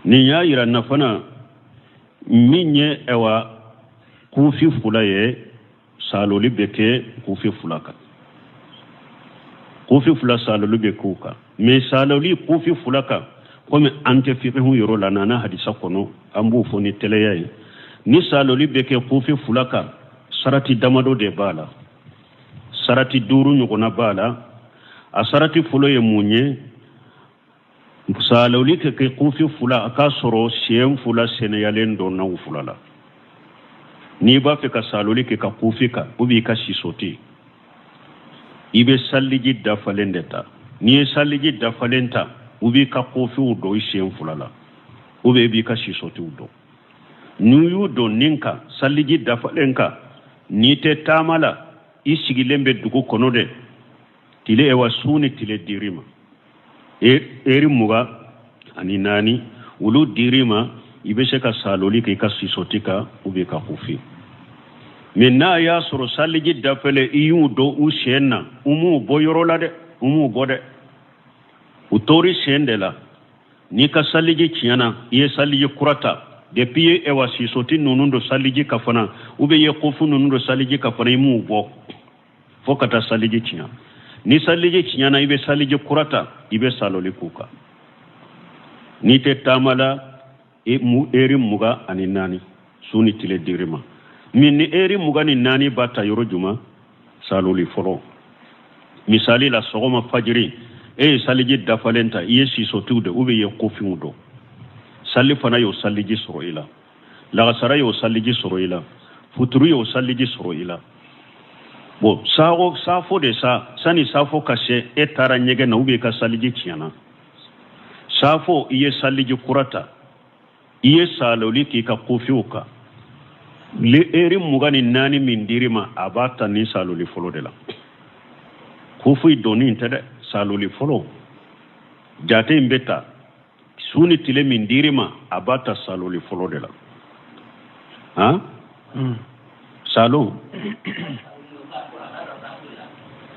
Nin y'a yira na fana min ye ɛwa kufi fula ye, saloli bɛ kɛ kufi fula kan. Kufi fula saloli bɛ k'o kan, mais saloli kufi fula kan, komi an tɛ fikihu yɔrɔ la, nana hadisa kɔnɔ, an b'o fɔ ni teliya ye. Ni saloli bɛ kɛ kufi fula kan, sarati damadɔ de b'a la, sarati duuru ɲɔgɔnna b'a la. A sarati fɔlɔ ye mun ye? Saloli ka kɛ kufi fula, a k'a sɔrɔ sen fula sɛnɛyalen don n'aw fula la. N'i b'a fɛ ka saloli kɛ ka kufi kan ou bien i ka sisoti, i bɛ saliji dafalen de ta. N'i ye saliji dafalen ta, u b'i ka kufiw don i sen fula la ou bien i b'i ka sisotiw don. N'u y'u don nin kan, saliji dafalen kan, n'i tɛ taama la, i sigilen bɛ dugu kɔnɔ de, tile ewa su ni tile dir'i ma, eri 24, olu dir'i ma, i bɛ se ka saloli kɛ i ka sisoti kan ou bien i ka kufi. Mais n'a y'a sɔrɔ saliji dafalen, i y'u don u sen na, u m'u bɔ yɔrɔ la dɛ, u m'u bɔ dɛ, u tori sen de la. N'i ka saliji tiɲɛna, i ye saliji kura ta, depuis i ye ewa sisoti ninnu don saliji ka fana, ou bien i ye kufu ninnu don saliji ka fana, i m'u bɔ fo ka taa saliji tiɲɛ. Ni saliji tiɲɛna, i bɛ saliji kura ta, i bɛ saloli k'u kan. N'i tɛ taama la, eri 24, su ni tile dir'i ma. Min ni eri 24 b'a ta yɔrɔ jumɛn? Saloli fɔlɔ. Misali la, sɔgɔma fajiri, e ye saliji dafalen ta, i ye sisotiw de ou bien i ye kofinw don. Sali fana y'o saliji sɔrɔ i la, lagasara y'o saliji sɔrɔ i la, futuru y'o saliji sɔrɔ i la. Bon, sago safo de sa, sani safo ka se, e taara ɲɛgɛn na ou bien i ka saliji tiɲɛna. Safo, i ye saliji kura ta, i ye saloli k'i ka kofiw kan. Le eri 24 min dir'i ma, a b'a ta ni saloli fɔlɔ de la. Kofi donni tɛ dɛ, saloli fɔlɔ jate in bɛ ta. Su ni tile min dir'i ma, a b'a ta saloli fɔlɔ de la. Han, salo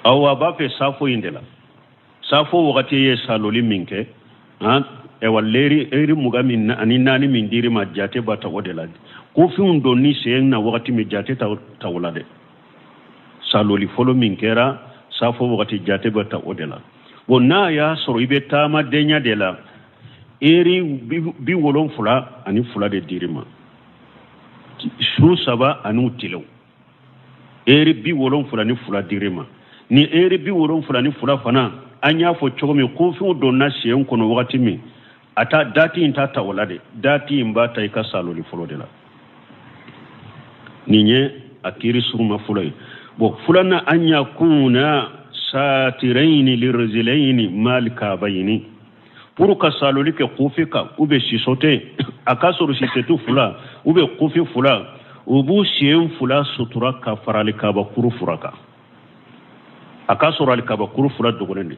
awɔ, a b'a fɛ safo in de la. Safo wagati ye saloli min kɛ, han, ewa leri eri 24 min dir'i ma, jate b'a ta o de la. Kofinw donni sen na wagati min, jate ta o la dɛ. Saloli fɔlɔ min kɛra safo wagati, jate bɛ ta o de la. Bon, n'a y'a sɔrɔ i bɛ taama denya de la, eri 72 de dir'i ma, su saba ani tilew, eri 72 dir'i ma. Ni eri 72 fana, an y'a fɔ cogo min, kofinw donna sen kɔnɔ wagati min, a ta dati in t'a ta o la dɛ, dati in b'a ta i ka saloli fɔlɔ de la. Nin ye a kiiri suruma fɔlɔ ye. Bon, filanan, an yakuna satirayini lirzilayini mal kabayini. Pour ka saloli kɛ kofi kan ou bien sisote, a ka sɔrɔ sisetu fila ou bien kofi fila, u b'u sen fila sutura ka fara alikabakuru fura kan. A ka sɔrɔ alikabakuru fura dogolen de.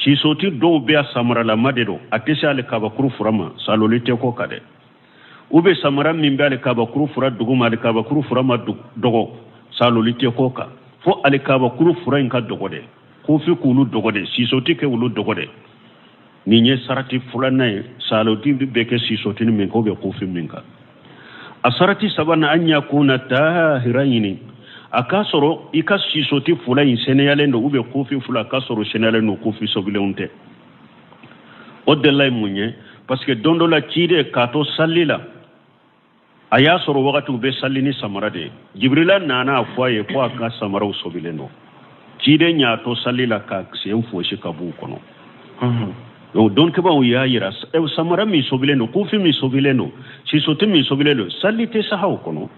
Sisoti dɔw bɛ a samaralama de don, a tɛ se alikabakuru fura ma, saloli tɛ kɔ kan dɛ. U bɛ samara min bɛ alikabakuru fura duguma, alikabakuru fura ma dɔgɔ, saloli tɛ kɔ kan. Fo alikabakuru fura in ka dɔgɔ dɛ, kofi k'olu dɔgɔ dɛ, sisoti kɛ olu dɔgɔ dɛ. Nin ye sarati filanan ye, saloti bɛ kɛ sisotini min kan ou bien kofi min kan. A sarati sabanan, an yakuna tahirayini, a k'a sɔrɔ i ka sisoti fila in sɛnɛyalen don ou bien kofi fila, a k'a sɔrɔ sɛnɛyalen don, kofi sobilenw tɛ. O delila ye mun ye? Parce que don dɔ la, ciden k'a to sali la, a y'a sɔrɔ wagati u bɛ sali ni samara de ye. Jibirila nana a fɔ a ye ko a ka samaraw sobilen don. Ciden y'a to sali la ka sen fosi ka b'u kɔnɔ. Donc dɔnnikɛbaaw y'a yira, samara min sobilen don, kofi min sobilen don, sisoti min sobilen don, sali tɛ saha o kɔnɔ.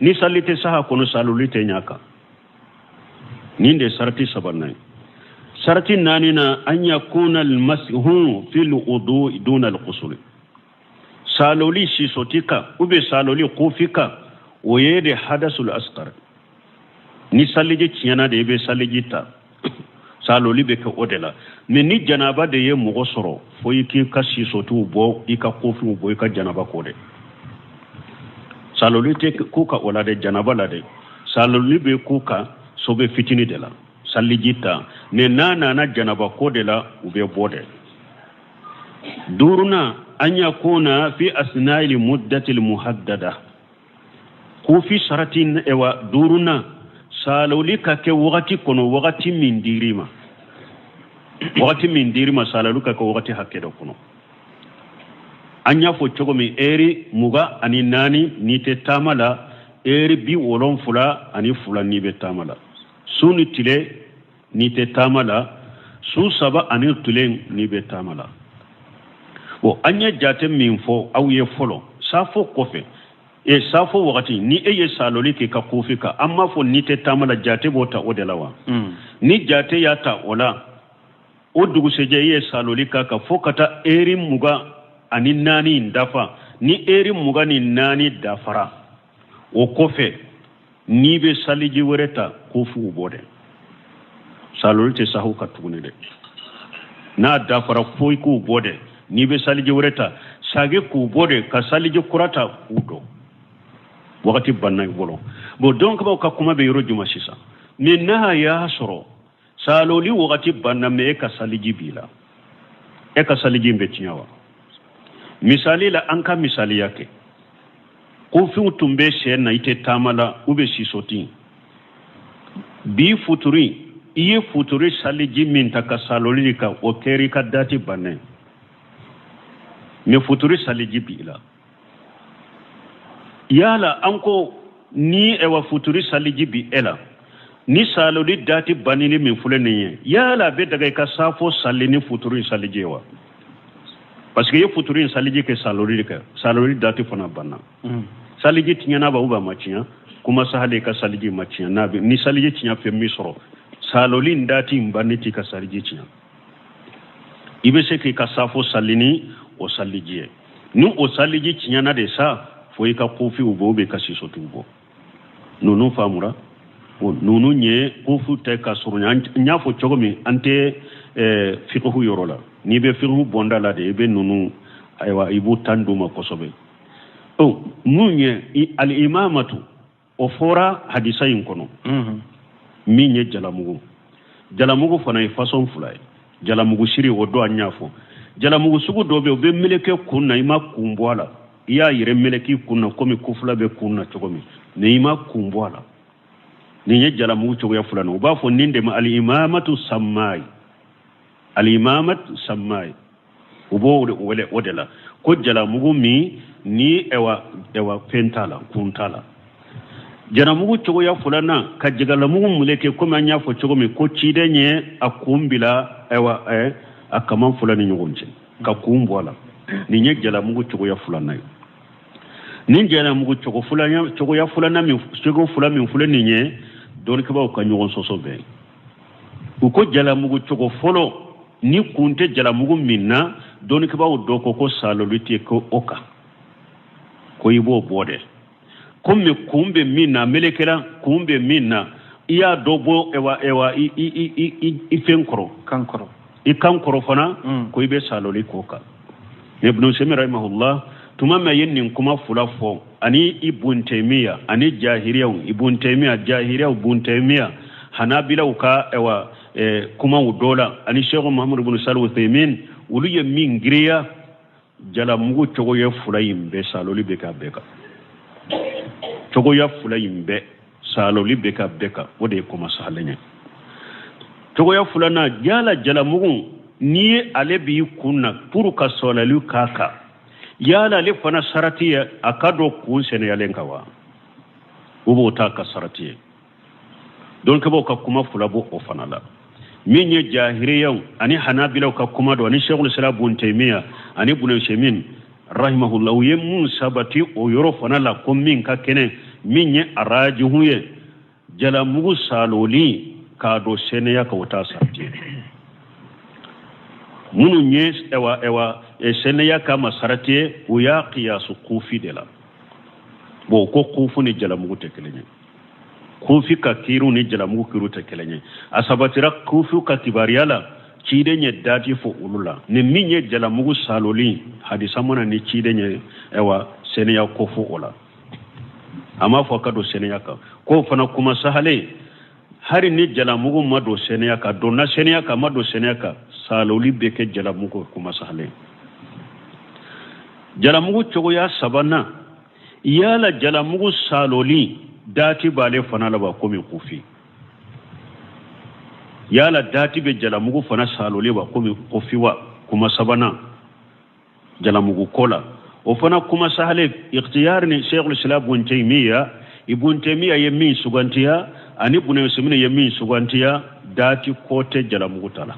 Ni sali tɛ saha kɔnɔ, saloli tɛ ɲa kan. Nin de ye sarati sabanan ye. Sarati naani na, an yakuna almasihu fil wudu duna alghusl. Saloli sisoti kan ou bien saloli kofi kan, o ye de hadasul asqar. Ni saliji tiɲɛna de, i bɛ saliji ta, saloli bɛ kɛ o de la. Mais ni janaba de ye mɔgɔ sɔrɔ, fo i k'i ka sisotiw bɔ, i ka kofiw bɔ, i ka janaba ko dɛ. Saloli tɛ ko ka o la dɛ, janaba la dɛ. Saloli bɛ ko kan sobe fitini de la, saliji ta. Mais n'a nana janaba ko de la, u bɛ bɔ dɛ. Duurunan, an yakuna fi asna'il muddatil muhaddada. Kufi sarati ewa duurunan, saloli ka kɛ wagati kɔnɔ, wagati min dir'i ma, wagati min dir'i ma, saloli ka kɛ wagati hakɛ dɔ kɔnɔ. An y'a fɔ cogo min, eri 24 n'i tɛ taama la, eri 72 n'i bɛ taama la, su ni tile n'i tɛ taama la, su 3 ani tile n'i bɛ taama la. Bon, an ye jate min fɔ aw ye fɔlɔ, safo kɔfɛ, e safo wagati ni e ye saloli k'i ka kufi kan, an m'a fɔ n'i tɛ taama la, jate b'o ta o de la wa? Ni jate y'a ta o la, o dugusɛjɛ i ye saloli k'a kan fo ka taa eri 24 in dafa. Ni eri 24 dafara, o kɔfɛ n'i bɛ saliji wɛrɛ ta, kufiw bɔ dɛ, saloli tɛ sahu ka tuguni dɛ. N'a dafara, fo i k'u bɔ dɛ. N'i bɛ saliji wɛrɛ ta, sagi k'u bɔ de, ka saliji kura ta k'u dɔn, wagati banna i bolo. Bon, dɔnkɛbaw ka kuma bɛ yɔrɔ jumɛn sisan? Mais n'a y'a sɔrɔ saloli wagati banna, mais e ka saliji b'i la, e ka saliji in bɛ tiɲɛ wa? Misali la, an ka misaliya kɛ, kufiw tun bɛ sen na, i tɛ taama la, u bɛ sisoti bi futuri, i ye futuri saliji min ta ka saloli kan, o kɛra i ka dati bannen, mais futuri saliji b'i la. Yala an ko ni ewa futuri saliji bi e la, ni saloli dati bannini min filɛ nin ye, yala a bɛ daga i ka safo sali ni futuri saliji ye wa? Parce que i ye futuri saliji kɛ saloli kɛ, saloli dati fana banna. Saliji tiɲɛna ba ou a ma tiɲɛ? Kuma sahale, i ka saliji ma tiɲɛ. N'a bɛ ni saliji tiɲɛ fɛn min sɔrɔ, saloli in dati in banni t'i ka saliji tiɲɛ. I bɛ se k'i ka safo sali ni o saliji ye. Ni o saliji tiɲɛna de sa, fo i ka kofiw bɔ, ou i ka sisotiw bɔ. Ninnu faamura? Ninnu ye kofu tɛ ka surunya. N y'a fɔ cogo min, an tɛ fikihu yɔrɔ la. N'i bɛ fikihu bɔnda la de, i bɛ ninnu, ayiwa, i b'u tan d'u ma kosɛbɛ. Mun ye al-imamatu? O fɔra hadisa in kɔnɔ. Min ye jalamugu, jalamugu fana ye façon fila ye. Jalamugu siri, o don an y'a fɔ, jalamugu sugu dɔ bɛ yen, o bɛ meleke kun na, i ma kun bɔ a la, i y'a yɛrɛ meleke kun na komi kufula bɛ kun na cogo min, mais i ma kun bɔ a la. Nin ye jalamugu cogoya filanan. U b'a fɔ nin de ma al-imamatu sammayi, al-imamatu sammayi, u b'o de wele o de la ko jalamugu min ni ewa ewa fɛn t'a la, kun t'a la. Jalamugu cogoya filanan, ka jalamugu meleke komi an y'a fɔ cogo min ko ciden ye a kun bila ewa a kaman fila ni ɲɔgɔn cɛ ka kun bɔ a la. Nin ye jalamugu cogoya filanan ye. Nin jalamugu cogo filanan, cogoya filanan min, cogo fila min filɛ nin ye, dɔnnikɛbaaw ka ɲɔgɔn sɔsɔ bɛɛ. U ko jalamugu cogo fɔlɔ, ni kun tɛ jalamugu min na, dɔnnikɛbaaw dɔ ko ko saloli tɛ ko o kan, ko i b'o bɔ dɛ. Komi kun bɛ min na, melekela kun bɛ min na, i y'a dɔ bɔ ewa ewa i i i i i fɛn kɔrɔ, kan kɔrɔ, i kan kɔrɔ fana, ko i bɛ saloli k'o kan. Ibn Usaymin rahimahullah, tuma min a ye nin kuma fila fɔ, ani Ibn Taymiya ani jahiriyaw, Ibn Taymiya, jahiriyaw, Ibn Taymiya, Hanabilaw ka ewa kumaw dɔ la, ani Sheikh Muhammad ibn Salih Uthaymin, olu ye min giriya, jalamugu cogoya fila in bɛɛ saloli bɛ k'a bɛɛ kan. Cogoya fila in bɛɛ saloli bɛ k'a bɛɛ kan, o de ye kuma sahalen ye. Cogoya filanan, yala jalamugu n'i ye ale b'i kun na pour ka sɔlali k'a kan, yala ale fana sarati ye a ka dɔn kun sɛnɛyalen kan wa? O b'o ta ka sarati ye. Dɔnnikɛbaaw ka kuma fila b'o o fana la. Min ye jahiriyaw ani hanabilaw ka kuma dɔn, ani Sheikhul Islam Ibn Taymiya ani Ibn Usaymin rahimahullah, u ye mun sabati o yɔrɔ fana la, ko min ka kɛnɛ, min ye arajihu ye, jalamugu saloli k'a don sɛnɛya kan, o t'a sarati ye. Minnu ye ewa ewa sɛnɛya kama sarati ye, u y'a kiyasu kufi de la. Bon, ko kufu ni jalamugu tɛ kelen ye, kufi ka kiiriw ni jalamugu kiiriw tɛ kelen ye. A sabatira kufi ka kibaruya la, ciden ye dati fɔ olu la. Ni min ye jalamugu saloli, hadisa mana ni ciden ye ewa sɛnɛya ko fɔ o la, a m'a fɔ ka don sɛnɛya kan. K'o fana kuma sahalen, hari ni jalamugu ma don sɛnɛya kan, donna sɛnɛya kan, ma don sɛnɛya kan, saloli bɛ kɛ jalamugu kuma sahalen. Jalamugu cogoya sabanan, yala jalamugu saloli dati b'ale fana la wa komi kufi? Yala dati bɛ jalamugu fana saloli wa komi kufi wa? Kuma sabanan jalamugu ko la, o fana kuma sahale ikhtiyar ni Sheikhul Islam Ibn Taymiya, Ibn Taymiya ye min sugantiya ani Ibn Usaymin ye min sugantiya, dati ko tɛ jalamugu ta la,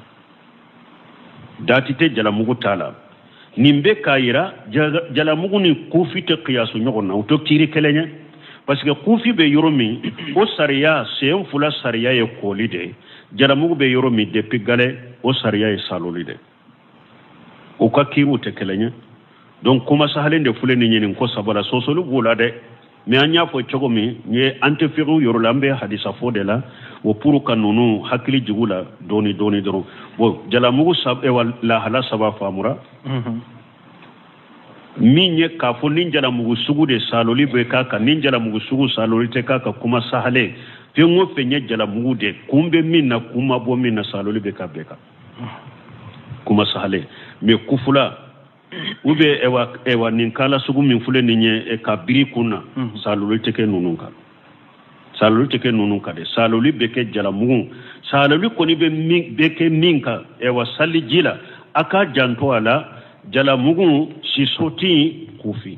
dati tɛ jalamugu ta la. Nin bɛ k'a yira jalamugu ni kufi tɛ kiyasu ɲɔgɔn na, u tɛ kiiri kelen ye, parce que kufi bɛ yɔrɔ min, o sariya sen fila sariya ye koli de ye. Jalamugu bɛ yɔrɔ min depuis galɛ, o sariya ye saloli de. U ka kiiriw tɛ kelen ye. Donc kuma sahalen de filɛ nin ye nin ko saba la, sɔsɔli b'o la dɛ. Mais an y'a fɔ cogo min, n ye an tɛ fiqhu yɔrɔ la, an bɛ hadisa fɔ de la, o pour ka ninnu hakili jigin la dɔɔni dɔɔni dɔrɔn. Bon, jalamugu saba, lahala saba faamura. Min ye k'a fɔ ni jalamugu sugu de saloli bɛ k'a kan, ni jalamugu sugu saloli tɛ k'a kan, kuma sahalen, fɛn o fɛn ye jalamugu de, kun bɛ min na, kun ma bɔ min na, saloli bɛ k'a bɛɛ kan, kuma sahalen. Mais kufula ou bien ewa ewa nin kala sugu min filɛ nin ye ka biri kun na, saloli tɛ kɛ ninnu kan, saloli tɛ kɛ ninnu kan dɛ. Saloli bɛ kɛ jalamugu, saloli kɔni bɛ min bɛ kɛ min kan, ewa saliji la, a k'a janto a la, jalamugu, sisoti, kufi,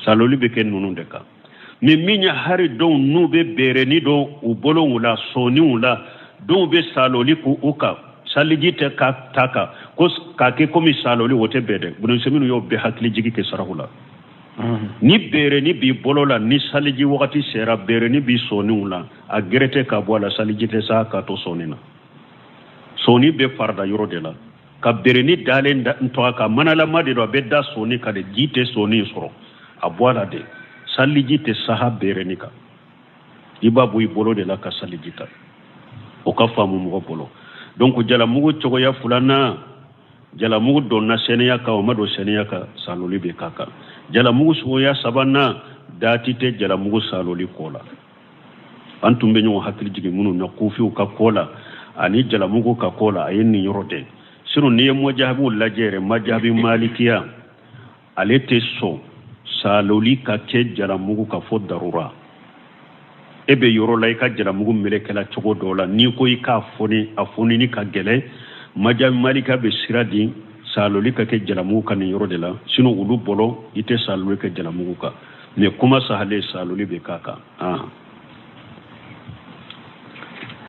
saloli bɛ kɛ ninnu de kan. Mais min ye hari dɔw n'u bɛ beereni dɔn u bolow la, sɔniw la, dɔw bɛ saloli k'u kan, saliji tɛ ka ta kan ko k'a kɛ komi saloli, o tɛ bɛn dɛ. Ibn Usaymin y'o bɛɛ hakili jigi kɛ saraku la. Ni beereni b'i bolo la, ni saliji wagati sera, beereni b'i sɔniw la, a gɛrɛtɛ ka bɔ a la, saliji tɛ sa k'a to sɔni na. Sɔni bɛ farida yɔrɔ de la, ka beereni dalen to a kan, manalama de don, a bɛ da sɔni kan de, ji tɛ sɔni sɔrɔ, a bɔ a la de. Saliji tɛ saha beereni kan, i b'a bɔ i bolo de la ka saliji ta. O ka faamu mɔgɔ bolo. Donc jalamugu cogoya filanan, jalamugu donna sɛnɛya kan, o ma don sɛnɛya kan, saloli bɛ k'a kan. Jalamugu suguya sabanan, dati tɛ jalamugu saloli ko la. An tun bɛ ɲɔgɔn hakili jigin minnu na kufiw ka ko la ani jalamugu ka ko la, a ye nin yɔrɔ de. Sinon n'i ye majahabiw lajɛ yɛrɛ, majahabi malikiya ale tɛ sɔn saloli ka kɛ jalamugu ka fɔ darura. E bɛ yɔrɔ la, i ka jalamugu melekɛla cogo dɔ la, n'i ko i k'a foni, a fonini ka gɛlɛn, majahabi malika bɛ sira di saloli ka kɛ jalamugu kan nin yɔrɔ de la. Sinon olu bolo, i tɛ saloli kɛ jalamugu kan. Mais kuma sahalen, saloli bɛ k'a kan.